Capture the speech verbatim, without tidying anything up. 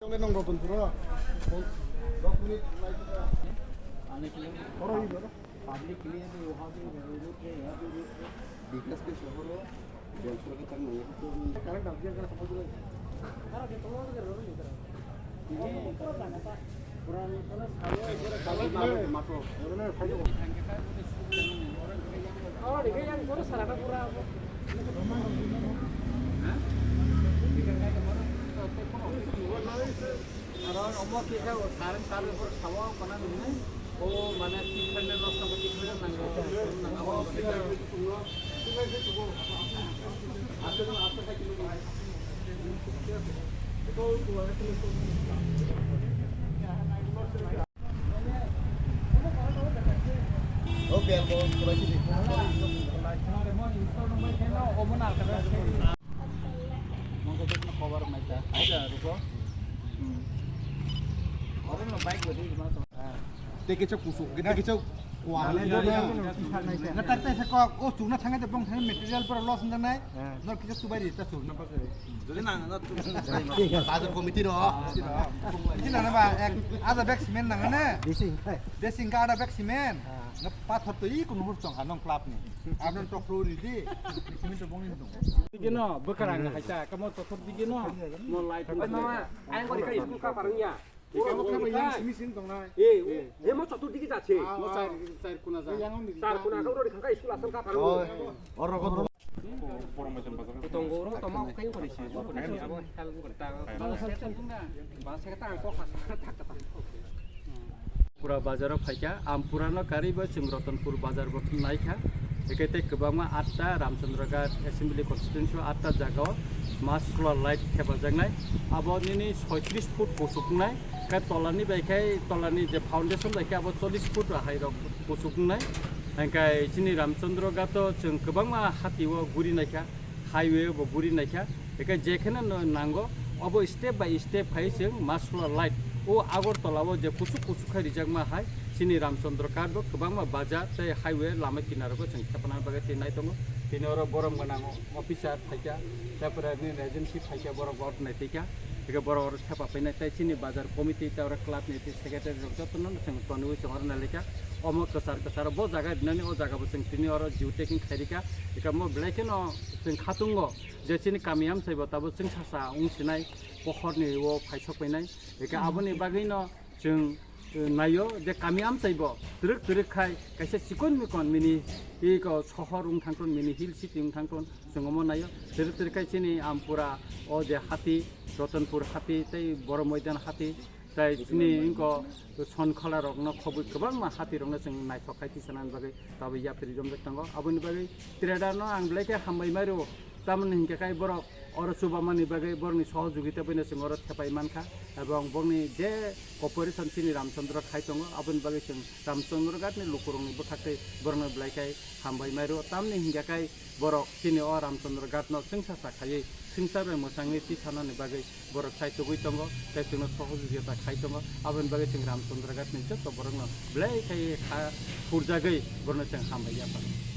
Nang Ratanpura, दस minute light का। आने के लिए। और ये बोलो। पब्लिक के लिए भी वहाँ भी रोड है, यहाँ भी रोड है। विकास के शहर हो, बेलसर के तक नहीं है, तो करंट अब क्या कर समझ लो। Aro omo kisa o current tar o sawa kona nini. O mane three hundred loss nangko, three hundred nangko. Tei kisa kusuk, tei kisa kuan. Na tak tai sa kok, o chukna thangkhe tei bong thangkhe material pura loss wngjaknai. Nor kisa chubai ri ta chuk. Jodi nang na tu. Bazar committee ro. Kisa nang ba, ek, ada bag cement nang na. Desing ka ada bag cement. Na pathor to i kunu hur chong ha nong club ni. Abon to khru ri di. Cement to bong ni dong. Dige no, bwkarang hai ta, kamo to khur dige no. Mo light. Mama, ayang ko ka school ka parang ya. Ika mo khama yang simi simi tongnai. Eh, eh, mo chotur digi jache. Ah, mo char, char kuna ja. Yang ni. Char kuna ka ro khangka school asal ka pharu. Oro ko. Tongo ro toma kai ko ni si. Abo help ko ta. Ba se ta ko khasa tak ta. Pura bazar o phaikha, Ampura no karwi bo chwng Ratanpur bazar bo naikha. Eke tei kwbangma atta Ramchandra Ghat Assembly Constituency o atta jaga o mass solar light thepajaknai. Abo nini soitris foot kuchuk wngnai. Khe tolani bai khe, tolani je foundation bai khe abo chollish foot ahai rok kuchuk wngnai. Hingkhe chini Ramchandra Ghat o chwng kwbangma hati o guri naikha, highway bo guri naikha. Hingkhe jekheno no nango, obo step by step khai chwng mass solar light o Agartala o je kuchuk kuchuk khai rijakma hai chini Ramchandra Ghat bo kwbangma bazar tei highway lama kinaro bo chwng thepana bagwi twi nai tongo. Tini oro borom gwnang officer phaikha, tarpore nini agency phaikha, borok bo naitwikha. Hingke borok oro thepa painai tei chini bazar committee tei oro club ni secretary rok jotono chwng tonwi chwng oro nailika. Omo kwchar kwcharo bo jaga rinani o jaga bo chwng tini oro due taking khairika. Hingke omo belai kheno chwng khatungo je chini kami amchai bo tabuk chwng sasa wng sinai pohor ni o phaisok painai. Hingke aboni bagwi no chwng, eh, naio je kami amchai bo twrwk twrwk khai kaisa chikon mikon mini iko sohor wng thangton, mini hill city wng thangton, chwng omo naio. Twrwk twrwk khai chini Ampura o je hati, Ratanpur hati tei Boro Moidan hati tei chini wngko Sonkhola rokno khobwi kwbangma hati rokno chwng naithok khai tisanani bagwi tabwi yapri romjak tongo. Aboni bagwi trader no ang belai khe hambai mairu. Tamoni hinkhe kai borok oro chubamani bagwi borokni sohojogita baino chwng oro thepai mankha, ebong borokni je cooperation chini Ramchandra khai tongo, aboni bagwi chwng Ramchandra Ghat ni lukurokni bwkhaktwi borokno belai khai hambai mairu. Tamoni hinkhe kai borok chini o Ramchandra Ghat no chwngsa sa khaiwi swngchar bai mwchangwi twi sanani bagwi borok chaitugwi tongo, tei chwngno sohojogita khai tongo, aboni bagwi chwng Ramchandra Ghat ni joto borokno belai khai kha khurjagwi borokno chwng hambai yapha.